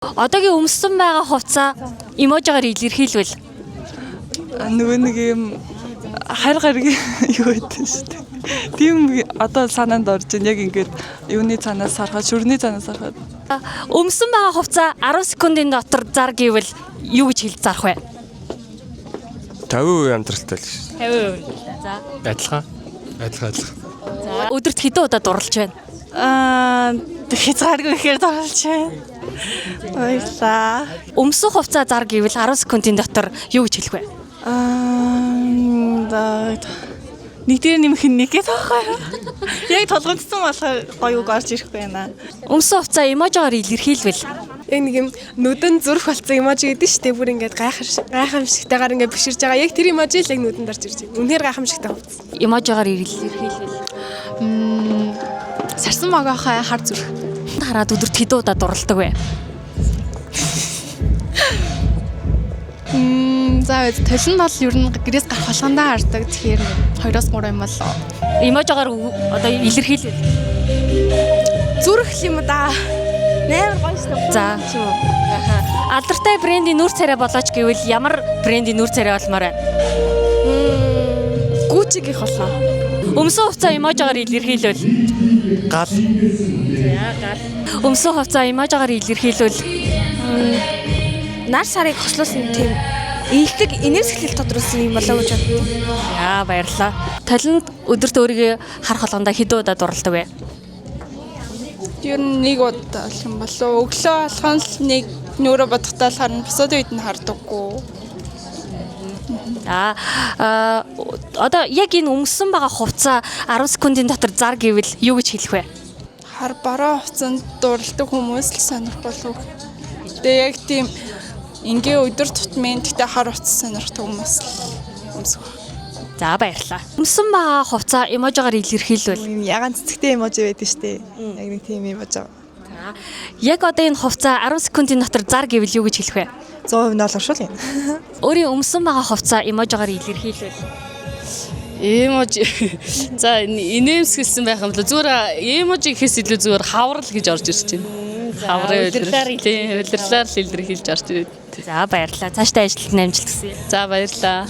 Одоогийн өмссөн байгаа хувцас эможигаар илэрхийлвэл? Нөгөө нэг юм хар гариг юу гэдэг шүү дээ. Тийм одоо санаанд орж ийн яг ингээд юуны цаанаас сархаад, шүрний цаанаас сархаад. Өмссөн байгаа хувцас 10 секундын дотор зар гэвэл юу гэж хэлж зарах вэ? 50% амьдралтай л гэж. 50%. За. Адилхан. Адилхан, адилхан. За. Өдөрт хэдэн удаа дурлж байна? Хязгааргүй ихээр дурлж байна. Баярлаа. Өмсөн хувцас зар гэвэл 10 секундын дотор юу гэж хэлэх вэ? Аа, нэг дээр нэмэх нь нэг гэдэг байхгүй юу? Яг толгомдсон болохоор гоё үг орж ирэхгүй байна. Өмсөн хувцас эможигаар илэрхийлвэл? Яг нэг юм нүдэн зүрх болцсон эможи гэдэг шүү дээ. Бүр ингээд гайхамшигтайгаар ингээд биширж байгаа. Яг тэр эможи л яг нүдэнд орж ирж байна. Үнэхээр гайхамшигтай хувцас. Эможигаар илэрхийлвэл? Сарсан могоохой хар зүрх. Хараад өдөрт хэдэн удаа дурладаг вэ? За толинд бол ер нь гэрээс гарах болгондоо хардаг. Тэгэхээр 2-оос 3 юм болоо. Эможигаар одоо илэрхийлвэл? Зүрх юм да. Амар гоё шүү дээ. За. Алдартай брендийн нүр царай болооч гэвэл ямар брендийн нүр царай болмоор байна? Гүчигийнх болоо. Өмсөн хувцас эможигаар илэрхийлвэл? Гал. Өмсөн хувцас эможигаар илэрхийлвэл? Нар сарыг хослуулсан тийм инхдэг инээмсэглэл тодруулсан юм болоо гэж боддог. За, баярлалаа. Толинд өдөрт өөрийгөө харах болгондоо хэдэн удаа дурладаг вэ? Ер нь нэг удаа л юм болов. Өглөө алхам л нэг нүрэ бодохтой л харна. Бусад үед нь хардаггүй. За, одоо яг энэ өмссөн байгаа хувцас 10 секундын дотор зар гэвэл юу гэж хэлэх вэ? Хар бараа хувцсанд дурладаг хүмүүс л сонирхолтой. Тэгээ яг тийм ингээ өдөр тутмын гэхдээ хар хувцас сонирхдаг хүмүүс л өмсөх. За, баярлалаа. Өмссөн байгаа хувцас эможигаар илэрхийлвэл? Юм ягаан цэцэгтэй эможи байдаг шүү дээ. Яг нэг тийм эможи. За. Яг одоо энэ хувцас 10 секундын дотор зар гэвэл юу гэж хэлэх вэ? 100% ноолгошул юм. Өөрийн өмссөн байгаа хувцас эможигаар илэрхийлвэл? Эможи. За, инээмсэглсэн байх юм л зүгээр эможи гэхээс илүү зүгээр хаврал гэж орж ирж байна. Хаврын Улирлаар улирал. Тийм, улирлаар л илэрхийлж орж ирээд. За, баярлалаа. Цаашдаа ажилд нь амжилт хүсье. За, баярлалаа.